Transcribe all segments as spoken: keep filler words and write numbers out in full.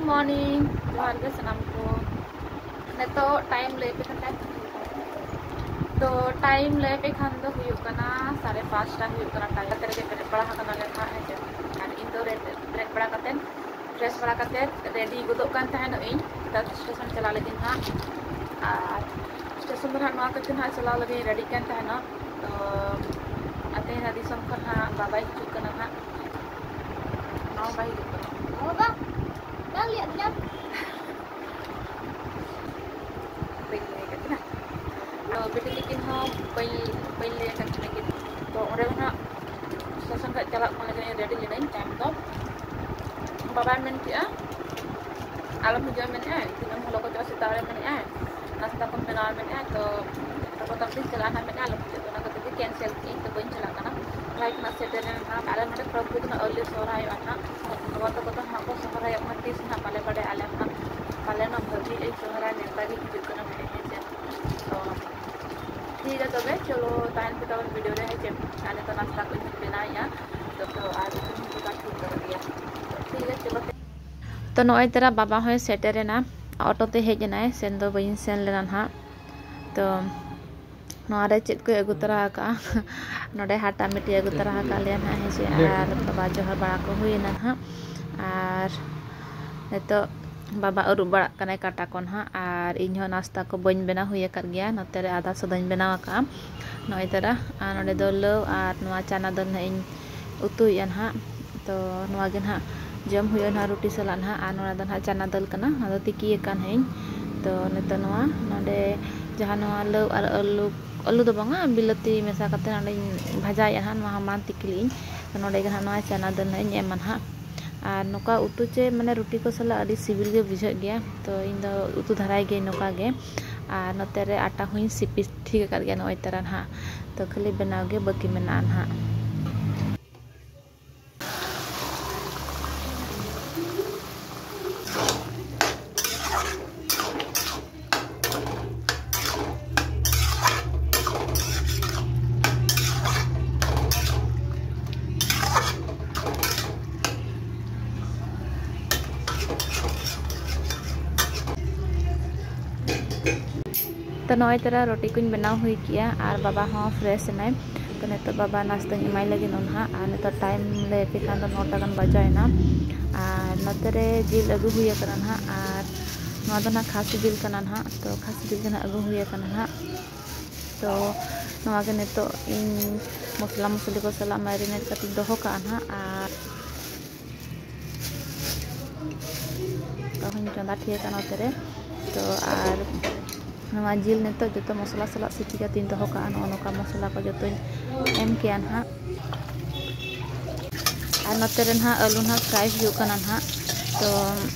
Morning, ᱡᱚᱦᱟᱨ ᱜᱮ ᱥᱟᱱᱟᱢ ᱠᱚ᱾ ᱱᱤᱛᱚᱜ time ᱞᱟᱹᱭ ᱯᱮ ᱠᱷᱟᱱ time ᱛᱤᱱᱟᱹᱜ ᱦᱩᱭᱩᱜ ᱠᱟᱱᱟ? ᱛᱚ time ᱞᱟᱹᱭ ᱯᱮ ᱠᱷᱟᱱ ᱫᱚ ᱦᱩᱭᱩᱜ ᱠᱟᱱᱟ ᱥᱟᱲᱮ ᱯᱟᱸᱪᱴᱟ ᱦᱩᱭᱩᱜ ᱠᱟᱱᱟ᱾ Time ᱨᱮᱜᱮ ᱵᱮᱨᱮᱫ ᱵᱟᱲᱟ ᱟᱠᱟᱱᱟᱞᱮ ᱱᱟᱦᱟᱜ, ᱦᱮᱸ ᱥᱮ᱾ ᱟᱨ ᱤᱧ ᱫᱚ ᱨᱮ-, ᱵᱮᱨᱮᱫ ᱵᱟᱲᱟ ᱠᱟᱛᱮᱫ, fresh ᱵᱟᱲᱟ ᱠᱟᱛᱮᱫ ready ᱜᱚᱫᱚᱜ ᱠᱟᱱ ᱛᱟᱦᱮᱱᱚᱜ ᱤᱧ, ᱛᱟᱨ station ᱪᱟᱞᱟᱜ ᱞᱟᱹᱜᱤᱫ ᱱᱟᱦᱟᱜ᱾ ᱟᱨ station ᱫᱚ ᱱᱟᱦᱟᱜ ᱱᱚᱣᱟ ᱠᱷᱟᱹᱛᱤᱨ ᱱᱟᱦᱟᱜ ᱪᱟᱞᱟᱣ ᱞᱟᱹᱜᱤᱫ ready ᱠᱟᱱ ᱛᱟᱦᱮᱱᱚᱜ᱾ ᱛᱚ ᱟᱛᱮ ᱱᱟᱦᱟᱜ ᱫᱤᱥᱚᱢ ᱠᱷᱚᱱ ᱱᱟᱦᱟᱜ ᱵᱟᱵᱟᱭ ᱦᱤᱡᱩᱜ ᱠᱟᱱᱟ ᱱᱟᱦᱟᱜ, ᱱᱚᱣᱟ ᱵᱟᱭ ᱦᱤᱡᱩᱜ ᱠᱟᱱᱟ᱾ ᱵᱟᱵᱟ, ᱵᱟᱝ ᱞᱟᱹᱭᱟᱫ ᱢᱮᱭᱟ? ᱵᱟᱹᱧ ᱞᱟᱹᱭ ᱟᱠᱟᱫ ᱠᱤᱱᱟ᱾ ᱛᱚ ᱵᱤᱴᱤ ᱛᱤᱠᱤᱱ ᱦᱚᱸ ᱵᱟᱹᱧ, ᱵᱟᱹᱧ ᱞᱟᱹᱭ ᱟᱠᱟᱫ ᱠᱤᱱᱟ ᱠᱤᱱ᱾ ᱛᱚ ᱚᱸᱰᱮ ᱠᱷᱚᱱᱟᱜ station ᱠᱷᱚᱱ ᱪᱟᱞᱟᱜ ᱠᱷᱚᱱ ᱞᱟᱹᱜᱤᱫ ready ᱞᱤᱱᱟᱹᱧ᱾ ᱛᱟᱭᱚᱢ ᱫᱚ ᱵᱟᱵᱟᱭ ᱢᱮᱱ ᱠᱮᱜᱼᱟ, "ᱟᱞᱚᱢ ᱦᱤᱡᱩᱜᱼᱟ," ᱢᱮᱱᱮᱫᱼᱟᱭ, "ᱫᱤᱱᱟᱹᱢ ᱦᱤᱞᱳᱜ ᱠᱚ ᱪᱟᱞᱟᱜᱼᱟ, ᱥᱮᱛᱟᱜ ᱨᱮ ᱢᱮᱱᱮᱫᱼᱟᱭ, ᱱᱟᱥᱛᱟ ᱠᱚᱢ ᱵᱮᱱᱟᱣᱟ," ᱢᱮᱱᱮᱫᱼᱟᱭ᱾ ᱛᱚ ᱛᱟᱨᱯᱚᱨ ᱛᱟᱨᱯᱚᱨᱮᱧ ᱪᱟᱞᱟᱜᱼᱟ ᱱᱟᱦᱟᱜ ᱢᱮᱱᱮᱫᱼᱟᱭ, "ᱟᱞᱚᱢ ᱦᱤᱡᱩᱜ ᱫᱚ," ᱚᱱᱟ ᱠᱷᱟᱹᱛᱤᱨ ᱛᱮ cancel ᱠᱮᱫᱼᱟᱹᱧ, ᱛᱚ ᱵᱟᱹᱧ ᱪᱟᱞᱟᱜ ᱠᱟᱱᱟ᱾ ᱯᱷᱞᱟᱭᱤᱴ ᱱᱟᱦᱟᱜ ᱥᱮᱴᱮᱨ ᱞᱮᱱ ᱱᱟᱦᱟᱜ, ᱟᱞᱮ ᱱᱚᱰᱮ ᱠᱷᱚᱲᱚᱜᱽᱯᱩᱨ ᱫᱚ ᱱᱟᱦᱟᱜ early ᱥᱚᱦᱨᱟᱭᱚᱜᱼᱟ ᱱᱟᱦᱟᱜ᱾ ᱵᱟᱵᱟ ᱛᱟᱠᱚ ᱫᱚ ᱱᱟᱦᱟᱜ ᱠᱚ ᱥᱚᱦᱨᱟᱭᱚᱜ ᱠᱟᱱᱟ, ᱛᱤᱥ ᱱᱟᱦᱟᱜ ᱵᱟᱞᱮ ᱵᱟᱰᱟᱭᱟ ᱟᱞᱮ ᱦᱚᱸ ᱱᱟᱦᱟᱜ᱾ ᱯᱟᱞᱮᱱᱚᱜ ᱵᱷᱟᱹᱵᱤᱭᱮᱫ ᱟᱹᱧ ᱥᱚᱦᱨᱟᱭ ᱱᱮᱣᱛᱟ ᱜᱮ ᱦᱤᱡᱩᱜ ᱠᱟᱱᱟ ᱢᱮᱱᱮᱫ, ᱦᱮᱸ ᱥᱮ᱾ ᱛᱚ ᱴᱷᱤᱠ ᱜᱮᱭᱟ ᱛᱚᱵᱮ, ᱪᱚᱞᱚ ᱛᱟᱦᱮᱱ ᱯᱮ ᱛᱟᱵᱚᱱ video ᱨᱮ, ᱦᱮᱸ ᱪᱮ᱾ ᱟᱨ ᱱᱤᱛᱚᱜ ᱱᱟᱥᱛᱟ ᱠᱚᱧ ᱵᱮᱱᱟᱣᱮᱫᱼᱟ᱾ ᱛᱚ, ᱛᱚ ᱟᱨ ᱤᱥᱤᱱ ᱦᱚᱸ ᱡᱚᱜᱟᱲ ᱴᱷᱤᱠ ᱠᱟᱜ ᱜᱮᱭᱟ᱾ ᱛᱚ ᱴᱷᱤᱠ ᱜᱮᱭᱟ, ᱪᱚᱞᱚ᱾ ᱛᱚ ᱱᱚᱜᱼᱚᱭ ᱛᱟᱨᱟ ᱵᱟᱵᱟ ᱦᱚᱸᱭ ᱥᱮᱴᱮᱨᱮᱱᱟ, ᱚᱴᱳ ᱛᱮ ᱦᱮᱡ ᱮᱱᱟᱭ, ᱥᱮᱱ ᱫᱚ ᱵᱟᱹᱧ ᱥᱮᱱ ᱞᱮᱱᱟ ᱱᱟᱦᱟᱜ᱾ ᱛᱚ ᱱᱚᱣᱟ ᱨᱮ ᱪᱮᱫ ᱠᱚᱭ ᱟᱹᱜᱩ ᱛᱚᱨᱟ ᱟᱠᱟᱫᱼᱟ? ᱱᱚᱰᱮ ᱦᱟᱴᱟ ᱢᱤᱴᱤ ᱟᱹᱜᱩ ᱛᱚᱨᱟ ᱟᱠᱟᱫ ᱞᱮᱭᱟ ᱱᱟᱦᱟᱜ, ᱦᱮᱸ ᱥᱮ᱾ ᱟᱨ ᱵᱟᱵᱟ ᱡᱚᱦᱟᱨ ᱵᱟᱲᱟ ᱠᱚ ᱦᱩᱭᱮᱱᱟ ᱱᱟᱦᱟᱜ᱾ ᱟᱨ ᱱᱤᱛᱚᱜ ᱵᱟᱵᱟ ᱟᱹᱨᱩᱵ ᱵᱟᱲᱟᱜ ᱠᱟᱱᱟᱭ ᱠᱟᱴᱟ ᱠᱚ ᱱᱟᱦᱟᱜ, ᱟᱨ ᱤᱧ ᱦᱚᱸ ᱱᱟᱥᱛᱟ ᱠᱚ ᱵᱟᱹᱧ ᱵᱮᱱᱟᱣ ᱦᱩᱭ ᱟᱠᱟᱫ ᱜᱮᱭᱟ᱾ ᱱᱚᱛᱮ ᱨᱮ ᱟᱫᱟ ᱥᱚᱫᱟᱧ ᱵᱮᱱᱟᱣ ᱟᱠᱟᱫᱼᱟ ᱱᱚᱜᱼᱚᱭ ᱛᱟᱨᱟ, ᱟᱨ ᱱᱚᱰᱮ ᱫᱚ ᱞᱟᱹᱣ ᱟᱨ ᱱᱚᱣᱟ ᱪᱟᱱᱟ ᱫᱟᱹᱞ ᱱᱟᱦᱟᱜ ᱤᱧ ᱩᱛᱩᱭᱮᱫᱼᱟ ᱱᱟᱦᱟᱜ᱾ ᱛᱚ ᱱᱚᱣᱟ ᱜᱮ ᱱᱟᱦᱟᱜ ᱡᱚᱢ ᱦᱩᱭᱩᱜᱼᱟ ᱱᱟᱦᱟᱜ ᱨᱩᱴᱤ ᱥᱟᱞᱟᱜ ᱱᱟᱦᱟᱜ᱾ ᱟᱨ ᱱᱚᱣᱟ ᱫᱚ ᱱᱟᱦᱟᱜ ᱪᱟᱱᱟ ᱫᱟᱹᱞ ᱠᱟᱱᱟ, ᱚᱱᱟ ᱫᱚ ᱛᱤᱠᱤ ᱟᱠᱟᱱ ᱦᱟᱸᱜ ᱤᱧ᱾ ᱛᱚ ᱱᱤᱛᱚᱜ ᱱᱚᱣᱟ ᱱᱚᱰᱮ ᱡᱟᱦᱟᱸ ᱱᱚᱣᱟ ᱞᱟᱹᱣ ᱟᱨ ᱟᱹᱞᱩ, ᱟᱹᱞᱩ ᱫᱚ ᱵᱟᱝᱟ, ᱵᱤᱞᱟᱹᱛᱤ ᱢᱮᱥᱟ ᱠᱟᱛᱮ ᱱᱚᱰᱮᱧ ᱵᱷᱟᱡᱟᱭᱮᱫᱼᱟ ᱱᱟᱦᱟᱜ, ᱱᱚᱣᱟ ᱦᱚᱸ ᱢᱟᱲᱟᱝ ᱛᱤᱠᱤ ᱞᱮᱜ ᱤᱧ᱾ ᱛᱚ ᱱᱚᱰᱮ ᱜᱮ ᱱᱟᱦᱟᱜ ᱱᱚᱣᱟ ᱪᱟᱱᱟ ᱫᱟᱹᱞ ᱱᱟᱦᱟᱜ ᱤᱧ ᱮᱢᱟ ᱱᱟᱦᱟᱜ᱾ ᱟᱨ ᱱᱚᱝᱠᱟ ᱩᱛᱩ ᱪᱮ ᱢᱟᱱᱮ ᱨᱩᱴᱤ ᱠᱚ ᱥᱟᱞᱟᱜ ᱟᱹᱰᱤ ᱥᱤᱵᱤᱞ ᱜᱮ ᱵᱩᱡᱷᱟᱹᱜ ᱜᱮᱭᱟ᱾ ᱛᱚ ᱤᱧ ᱫᱚ ᱩᱛᱩ ᱫᱷᱟᱨᱟᱭ ᱜᱮ ᱱᱚᱝᱠᱟ ᱜᱮ᱾ ᱟᱨ ᱱᱚᱛᱮ ᱨᱮ ᱟᱴᱟ ᱦᱚᱸᱧ ᱥᱤᱯᱤ ᱴᱷᱤᱠ ᱟᱠᱟᱫ ᱜᱮᱭᱟ ᱱᱚᱜᱼᱚᱭ ᱛᱟᱨᱟ ᱱᱟᱦᱟᱜ᱾ ᱛᱚ ᱠᱷᱟᱹᱞᱤ ᱵᱮᱱᱟᱣ ᱜᱮ ᱵᱟᱹᱠᱤ ᱢᱮᱱᱟᱜᱼᱟ ᱱᱟᱦᱟᱜ᱾ ᱛᱚ ᱱᱚᱜᱼᱚᱭ ᱛᱚᱨᱟ ᱨᱩᱴᱤ ᱠᱚᱧ ᱵᱮᱱᱟᱣ ᱦᱩᱭ ᱠᱮᱜᱼᱟ ᱟᱨ ᱵᱟᱵᱟ ᱦᱚᱸ ᱯᱷᱨᱮᱥ ᱮᱱᱟᱭ᱾ ᱛᱚ ᱱᱤᱛᱚᱜ ᱵᱟᱵᱟ ᱱᱟᱥᱛᱟᱧ ᱮᱢᱟᱭ ᱞᱟᱹᱜᱤᱫ ᱱᱚᱜᱼᱚᱭ ᱱᱟᱦᱟᱜ, ᱟᱨ ᱱᱤᱛᱚᱜ ᱴᱟᱭᱤᱢ ᱞᱟᱹᱭ ᱟᱯᱮ ᱠᱷᱟᱱ ᱫᱚ ᱱᱚᱴᱟ ᱜᱟᱱ ᱵᱟᱡᱟᱣ ᱮᱱᱟ᱾ ᱟᱨ ᱱᱚᱛᱮ ᱨᱮ ᱡᱤᱞ ᱟᱹᱜᱩ ᱦᱩᱭ ᱟᱠᱟᱱᱟ ᱱᱟᱦᱟᱜ, ᱟᱨ ᱱᱚᱣᱟ ᱫᱚ ᱱᱟᱦᱟᱜ ᱠᱷᱟᱹᱥᱤ ᱡᱤᱞ ᱠᱟᱱᱟ ᱱᱟᱦᱟᱜ᱾ ᱛᱚ ᱠᱷᱟᱹᱥᱤ ᱡᱤᱞ ᱜᱮ ᱱᱟᱦᱟᱜ ᱟᱹᱜᱩ ᱦᱩᱭ ᱟᱠᱟᱱᱟ ᱱᱟᱦᱟᱜ᱾ ᱛᱚ ᱱᱚᱣᱟ ᱜᱮ ᱱᱤᱛᱚᱜ ᱤᱧ ᱢᱚᱥᱞᱟ ᱢᱚᱥᱞᱤ ᱠᱚ ᱥᱟᱞᱟᱜ ᱢᱮᱨᱤᱱᱮᱴ ᱠᱟᱛᱮᱧ ᱫᱚᱦᱚ ᱠᱟᱜᱼᱟ ᱱᱟᱦᱟᱜ᱾ ᱟᱨ ᱛᱚ ᱦᱚᱧ ᱪᱚᱸᱫᱟ ᱴᱷᱤᱠ ᱟᱠᱟᱫ ᱱᱚᱛᱮ ᱨᱮ᱾ ᱛᱚ ᱟᱨ ᱱᱚᱣᱟ ᱡᱤᱞ ᱱᱤᱛᱚᱜ ᱡᱚᱛᱚ ᱢᱚᱥᱞᱟ ᱥᱟᱞᱟᱜ ᱥᱤᱯᱤ ᱠᱟᱛᱮᱧ ᱫᱚᱦᱚ ᱠᱟᱜᱼᱟ᱾ ᱱᱚᱜᱼᱚ ᱱᱚᱝᱠᱟ ᱢᱚᱥᱞᱟ ᱠᱚ ᱡᱚᱛᱚᱧ ᱮᱢ ᱠᱮᱜᱼᱟ ᱱᱟᱦᱟᱜ᱾ ᱟᱨ ᱱᱚᱛᱮ ᱨᱮ ᱱᱟᱦᱟᱜ ᱟᱹᱞᱩ ᱱᱟᱦᱟᱜ ᱯᱷᱨᱟᱭ ᱦᱩᱭᱩᱜ ᱠᱟᱱᱟ ᱱᱟᱦᱟᱜ᱾ ᱛᱚ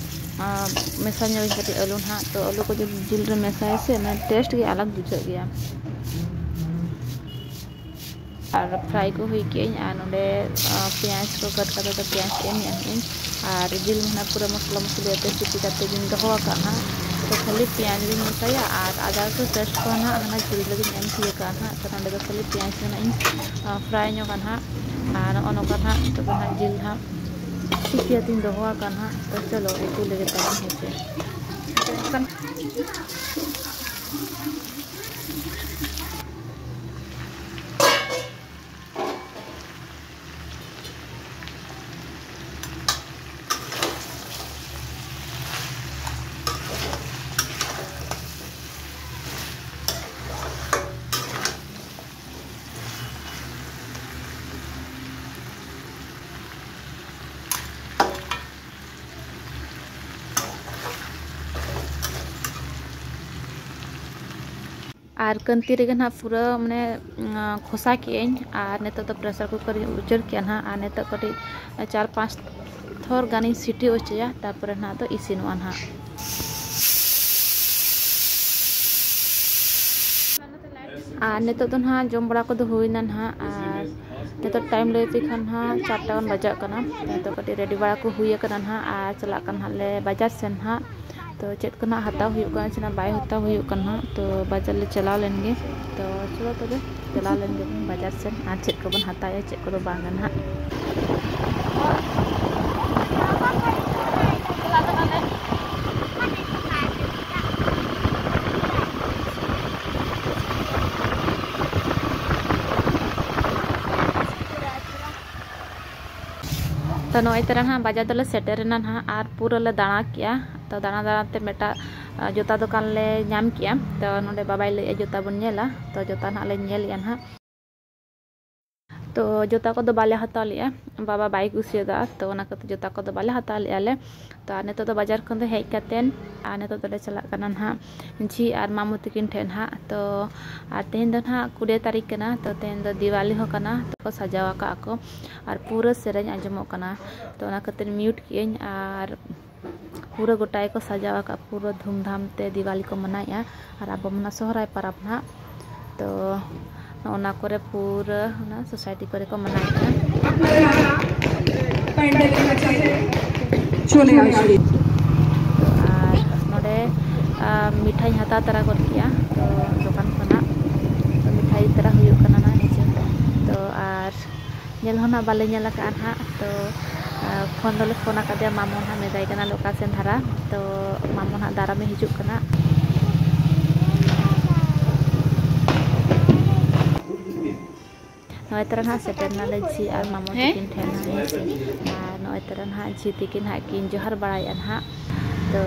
ᱟᱨ ᱢᱮᱥᱟ ᱧᱚᱜ ᱟᱹᱧ ᱠᱟᱹᱴᱤᱡ ᱟᱹᱞᱩ ᱱᱟᱦᱟᱜ᱾ ᱛᱚ ᱟᱹᱞᱩ ᱠᱚ ᱡᱩᱫᱤ ᱡᱤᱞ ᱨᱮ ᱢᱮᱥᱟᱭᱟ ᱥᱮ, ᱢᱟᱱᱮ ᱴᱮᱥᱴ ᱜᱮ ᱟᱞᱟᱜᱽ ᱵᱩᱡᱷᱟᱹᱜ ᱜᱮᱭᱟ᱾ ᱟᱨ ᱯᱷᱨᱟᱭ ᱠᱚ ᱦᱩᱭ ᱠᱮᱜᱼᱟᱹᱧ, ᱟᱨ ᱱᱚᱰᱮ, ᱟᱸ, ᱯᱮᱸᱭᱟᱡᱽ ᱠᱚ ᱠᱟᱴ ᱠᱟᱛᱮ ᱫᱚ ᱯᱮᱸᱭᱟᱡᱽ ᱮᱢ ᱧᱚᱜ ᱟᱹᱧ᱾ ᱟᱨ ᱡᱤᱞ ᱢᱟ ᱱᱟᱦᱟᱜ ᱯᱩᱨᱟᱹ ᱢᱚᱥᱞᱟ ᱢᱚᱥᱞᱤ ᱟᱛᱮ ᱥᱤᱯᱤ ᱠᱟᱛᱮ ᱜᱤᱧ ᱫᱚᱦᱚ ᱟᱠᱟᱫᱼᱟ ᱱᱟᱦᱟᱜ᱾ ᱛᱚ ᱠᱷᱟᱹᱞᱤ ᱯᱮᱸᱭᱟᱡᱽ ᱜᱤᱧ ᱢᱮᱥᱟᱭᱟ, ᱟᱨ ᱟᱫᱟ ᱠᱚ ᱯᱮᱥᱴ ᱠᱚ ᱱᱟᱦᱟᱜ ᱦᱟᱱᱟ ᱡᱤᱞ ᱨᱮᱜᱤᱧ ᱮᱢ ᱴᱷᱤᱠ ᱟᱠᱟᱫᱼᱟ ᱱᱟᱦᱟᱜ᱾ ᱛᱚ ᱱᱚᱰᱮ ᱫᱚ ᱠᱷᱟᱹᱞᱤ ᱯᱮᱸᱭᱟᱡᱽ ᱜᱮ ᱱᱟᱦᱟᱜ ᱤᱧ, ᱟᱸ, ᱯᱷᱨᱟᱭ ᱧᱚᱜᱟ ᱱᱟᱦᱟᱜ᱾ ᱟᱨ ᱱᱚᱜᱼᱚ ᱱᱚᱝᱠᱟ ᱱᱟᱦᱟᱜ ᱱᱤᱛᱚᱜ ᱫᱚ ᱱᱟᱦᱟᱜ ᱡᱤᱞ ᱱᱟᱦᱟᱜ ᱥᱤᱯᱤ ᱟᱛᱮᱧ ᱫᱚᱦᱚ ᱟᱠᱟᱫᱼᱟ ᱱᱟᱦᱟᱜ᱾ ᱛᱚ ᱪᱚᱞᱚ ᱩᱛᱩ ᱞᱮᱜᱮ ᱛᱟᱵᱚᱱ ᱦᱮᱸ ᱥᱮ᱾ ᱟᱨ ᱠᱟᱹᱱᱛᱤ ᱨᱮᱜᱮ ᱱᱟᱦᱟᱜ ᱯᱩᱨᱟᱹ ᱢᱟᱱᱮ, ᱩᱸ, ᱠᱷᱚᱥᱟ ᱠᱮᱜᱼᱟᱹᱧ᱾ ᱟᱨ ᱱᱤᱛᱚᱜ ᱫᱚ ᱯᱨᱮᱥᱟᱨ ᱠᱩᱠᱟᱨ ᱨᱤᱧ ᱩᱪᱟᱹᱲ ᱠᱮᱜᱼᱟ ᱱᱟᱦᱟᱜ᱾ ᱟᱨ ᱱᱤᱛᱚᱜ ᱠᱟᱹᱴᱤᱡ ᱪᱟᱨ ᱯᱟᱸᱪ ᱛᱷᱚᱨ ᱜᱟᱱᱤᱧ ᱥᱤᱴᱤ ᱚᱪᱚᱭᱟ, ᱛᱟᱨᱯᱚᱨᱮ ᱱᱟᱦᱟᱜ ᱫᱚ ᱤᱥᱤᱱᱚᱜᱼᱟ ᱱᱟᱦᱟᱜ᱾ ᱟᱨ ᱱᱤᱛᱚᱜ ᱫᱚ ᱱᱟᱦᱟᱜ ᱡᱚᱢ ᱵᱟᱲᱟ ᱠᱚᱫᱚ ᱦᱩᱭᱱᱟ ᱱᱟᱦᱟᱜ᱾ ᱟᱨ ᱱᱤᱛᱚᱜ ᱴᱟᱭᱤᱢ ᱞᱟᱹᱭ ᱯᱮ ᱠᱷᱟᱱ ᱱᱟᱦᱟᱜ ᱪᱟᱨᱴᱟ ᱜᱟᱱ ᱵᱟᱡᱟᱜ ᱠᱟᱱᱟ᱾ ᱱᱤᱛᱚᱜ ᱠᱟᱹᱴᱤᱡ ᱨᱮᱰᱤ ᱵᱟᱲᱟ ᱠᱚ ᱦᱩᱭ ᱟᱠᱟᱱᱟ ᱱᱟᱦᱟᱜ, ᱟᱨ ᱪᱟᱞᱟᱜ ᱠᱟᱱᱟ ᱱᱟᱦᱟᱜ ᱞᱮ ᱵᱟᱡᱟᱨ ᱥᱮᱱ ᱱᱟᱦᱟᱜ᱾ ᱛᱚ ᱪᱮᱫ ᱠᱚ ᱱᱟᱦᱟᱜ ᱦᱟᱛᱟᱣ ᱦᱩᱭᱩᱜ ᱠᱟᱱᱟ ᱥᱮ ᱱᱟᱦᱟᱜ ᱵᱟᱭ ᱦᱟᱛᱟᱣ ᱦᱩᱭᱩᱜ ᱠᱟᱱᱟ ᱱᱟᱦᱟᱜ, ᱛᱚ ᱵᱟᱡᱟᱨ ᱞᱮ ᱪᱟᱞᱟᱣ ᱞᱮᱱ ᱜᱮ᱾ ᱛᱚ ᱪᱚᱞᱚ ᱛᱚᱵᱮ ᱪᱟᱞᱟᱣ ᱞᱮᱱ ᱜᱮᱵᱚᱱ ᱵᱟᱡᱟᱨ ᱥᱮᱱ, ᱟᱨ ᱪᱮᱫ ᱠᱚᱵᱚᱱ ᱦᱟᱛᱟᱣᱟ ᱪᱮᱫ ᱠᱚᱫᱚ ᱵᱟᱝᱟ ᱱᱟᱦᱟᱜ᱾ ᱛᱚ ᱱᱚᱜᱼᱚᱭ ᱛᱚᱨᱟ ᱱᱟᱦᱟᱜ ᱵᱟᱡᱟᱨ ᱫᱚᱞᱮ ᱥᱮᱴᱮᱨ ᱮᱱᱟ ᱱᱟᱦᱟᱜ, ᱟᱨ ᱯᱩᱨᱟᱹ ᱞᱮ ᱫᱟᱬᱟ ᱠᱮᱜᱼᱟ᱾ ᱛᱚ ᱫᱟᱬᱟ ᱫᱟᱬᱟ ᱛᱮ ᱢᱤᱫᱴᱟᱜ, ᱟ, ᱡᱩᱛᱟ ᱫᱚᱠᱟᱱ ᱞᱮ ᱧᱟᱢ ᱠᱮᱜᱼᱟ᱾ ᱛᱚ ᱱᱚᱰᱮ ᱵᱟᱵᱟᱭ ᱞᱟᱹᱭᱮᱜᱼᱟ ᱡᱩᱛᱟ ᱵᱚᱱ ᱧᱮᱞᱟ, ᱛᱚ ᱡᱩᱛᱟ ᱱᱟᱦᱟᱜ ᱞᱮ ᱧᱮᱞᱮᱜᱼᱟ ᱱᱟᱦᱟᱜ᱾ ᱛᱚ ᱡᱩᱛᱟ ᱠᱚᱫᱚ ᱵᱟᱞᱮ ᱦᱟᱛᱟᱣ ᱞᱮᱜᱼᱟ, ᱵᱟᱵᱟ ᱵᱟᱭ ᱠᱩᱥᱤᱭᱟᱫᱟ, ᱛᱚ ᱚᱱᱟ ᱠᱷᱟᱹᱛᱤᱨ ᱡᱩᱛᱟ ᱠᱚᱫᱚ ᱵᱟᱞᱮ ᱦᱟᱛᱟᱣ ᱞᱮᱜᱼᱟ ᱞᱮ᱾ ᱛᱚ ᱟᱨ ᱱᱤᱛᱚᱜ ᱫᱚ ᱵᱟᱡᱟᱨ ᱠᱷᱚᱱ ᱫᱚ ᱦᱮᱡ ᱠᱟᱛᱮᱱ, ᱟᱨ ᱱᱤᱛᱚᱜ ᱫᱚᱞᱮ ᱪᱟᱞᱟᱜ ᱠᱟᱱᱟ ᱱᱟᱦᱟᱜ ᱡᱷᱤ ᱟᱨ ᱢᱟᱢᱚ ᱛᱟᱹᱠᱤᱱ ᱴᱷᱮᱱ ᱱᱟᱦᱟᱜ᱾ ᱛᱚ ᱟᱨ ᱛᱮᱦᱮᱧ ᱫᱚ ᱱᱟᱦᱟᱜ ᱠᱩᱲᱤ ᱛᱟᱹᱨᱤᱠᱷ ᱠᱟᱱᱟ, ᱛᱚ ᱛᱮᱦᱮᱧ ᱫᱚ ᱫᱤᱣᱟᱞᱤ ᱦᱚᱸ ᱠᱟᱱᱟ, ᱛᱚ ᱠᱚ ᱥᱟᱡᱟᱣ ᱟᱠᱟᱫ ᱟᱠᱚ ᱟᱨ ᱯᱩᱨᱟᱹ ᱥᱮᱨᱮᱧ ᱟᱸᱡᱚᱢᱚᱜ ᱠᱟᱱᱟ᱾ ᱛᱚ ᱚᱱᱟ ᱠᱷᱟᱹᱛᱤᱨ mute ᱠᱮᱜᱼᱟᱹᱧ᱾ ᱟᱨ ᱯᱩᱨᱟᱹ ᱜᱚᱴᱟ ᱜᱮᱠᱚ ᱥᱟᱡᱟᱣ ᱟᱠᱟᱫ, ᱯᱩᱨᱟᱹ ᱫᱷᱩᱢᱫᱷᱟᱢ ᱛᱮ ᱫᱤᱣᱟᱞᱤ ᱠᱚ ᱢᱟᱱᱟᱣᱮᱫᱼᱟ᱾ ᱟᱨ ᱟᱵᱚ ᱢᱟ ᱥᱚᱦᱨᱟᱭ ᱯᱚᱨᱚᱵᱽ ᱱᱟᱦᱟᱜ᱾ ᱛᱚ ᱱᱚᱜᱼᱚ ᱱᱟ ᱠᱚᱨᱮ ᱯᱩᱨᱟᱹ ᱚᱱᱟ society ᱠᱚᱨᱮ ᱠᱚ ᱢᱟᱱᱟᱣᱮᱫᱼᱟ᱾ ᱪᱚᱞᱮ ᱟᱥᱮ᱾ ᱟᱨ ᱱᱚᱰᱮ, ᱟ, ᱢᱤᱴᱷᱟᱧ ᱦᱟᱛᱟᱣ ᱛᱚᱨᱟ ᱜᱚᱫ ᱠᱮᱜᱼᱟ, ᱛᱚ ᱫᱚᱠᱟᱱ ᱠᱷᱚᱱᱟᱜ᱾ ᱛᱚ ᱢᱤᱴᱷᱟᱭ ᱤᱫᱤ ᱛᱚᱨᱟ ᱦᱩᱭᱩᱜ ᱠᱟᱱᱟ ᱱᱟᱦᱟᱜ, ᱦᱮᱸ ᱥᱮ᱾ ᱛᱚ ᱟᱨ ᱧᱮᱞ ᱦᱚᱸ ᱱᱟᱦᱟᱜ ᱵᱟᱞᱮ ᱧᱮᱞ ᱟᱠᱟᱫᱼᱟ ᱱᱟᱦᱟᱜ, ᱛᱚ, ᱟ, ᱯᱷᱳᱱ ᱫᱚᱞᱮ ᱯᱷᱳᱱ ᱟᱠᱟᱫᱮᱭᱟ, ᱢᱟᱢᱚ ᱱᱟᱦᱟᱜ ᱢᱮᱛᱟᱭ ᱠᱟᱱᱟ ᱞᱮ ᱚᱠᱟ ᱥᱮᱱ ᱫᱷᱟᱨᱟ, ᱛᱚ ᱢᱟᱢᱚ ᱱᱟᱦᱟᱜ ᱫᱟᱨᱟᱢᱮ ᱦᱤᱡᱩᱜ ᱠᱟᱱᱟ᱾ ᱱᱚᱜᱼᱚᱭ ᱛᱚᱨᱟ ᱱᱟᱦᱟᱜ ᱥᱮᱴᱮᱨ ᱱᱟᱞᱮ ᱡᱷᱤ ᱟᱨ ᱢᱟᱢᱚ ᱦᱮᱸ? ᱛᱟᱹᱠᱤᱱ ᱴᱷᱮᱱ ᱱᱟᱦᱟᱜ, ᱦᱮᱸ ᱥᱮ᱾ ᱟᱨ ᱱᱚᱜᱼᱚᱭ ᱛᱚᱨᱟ ᱱᱟᱦᱟᱜ ᱡᱷᱤ ᱛᱟᱹᱠᱤᱱ ᱱᱟᱦᱟᱜ ᱠᱤᱱ ᱡᱚᱦᱟᱨ ᱵᱟᱲᱟᱭᱮᱫᱼᱟ ᱱᱟᱦᱟᱜ᱾ ᱛᱚ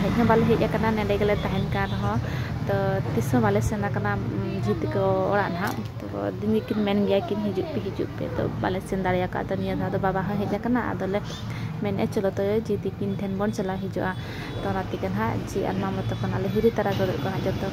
ᱦᱮᱡ ᱦᱚᱸ ᱵᱟᱞᱮ ᱦᱮᱡ ᱟᱠᱟᱱᱟ, ᱱᱚᱸᱰᱮ ᱜᱮᱞᱮ ᱛᱟᱦᱮᱱ ᱠᱟᱱ ᱨᱮᱦᱚᱸ, ᱛᱚ ᱛᱤᱥ ᱦᱚᱸ ᱵᱟᱞᱮ ᱥᱮᱱ ᱟᱠᱟᱱᱟ, ᱩᱢ, ᱡᱷᱤ ᱛᱟᱠᱚ ᱚᱲᱟᱜ ᱱᱟᱦᱟᱜ᱾ ᱛᱚ ᱫᱤᱱ ᱜᱮᱠᱤᱱ ᱢᱮᱱ ᱜᱮᱭᱟ ᱠᱤᱱ, "ᱦᱤᱡᱩᱜ ᱯᱮ, ᱦᱤᱡᱩᱜ ᱯᱮ", ᱛᱚ ᱵᱟᱞᱮ ᱥᱮᱱ ᱫᱟᱲᱮ ᱟᱠᱟᱫ᱾ ᱛᱚ ᱱᱤᱭᱟᱹ ᱫᱷᱟᱣ ᱫᱚ ᱵᱟᱵᱟ ᱦᱚᱸ ᱦᱮᱡ ᱟᱠᱟᱱᱟ, ᱟᱫᱚᱞᱮ ᱢᱮᱱᱮᱫᱼᱟ, "ᱪᱚᱞᱚ ᱛᱚᱵᱮ ᱡᱷᱤ ᱛᱟᱹᱠᱤᱱ ᱴᱷᱮᱱ ᱵᱚᱱ ᱪᱟᱞᱟᱣ ᱦᱤᱡᱩᱜᱼᱟ᱾" ᱛᱚ ᱚᱱᱟ ᱛᱮᱜᱮ ᱱᱟᱦᱟᱜ ᱡᱷᱤ ᱟᱨ ᱢᱟᱢᱚ ᱛᱟᱠᱚ ᱱᱟᱦᱟᱜ ᱞᱮ ᱦᱤᱨᱤ ᱛᱟᱨᱟ ᱜᱚᱫᱚᱜ ᱠᱟᱱᱟ ᱡᱚᱛᱚ᱾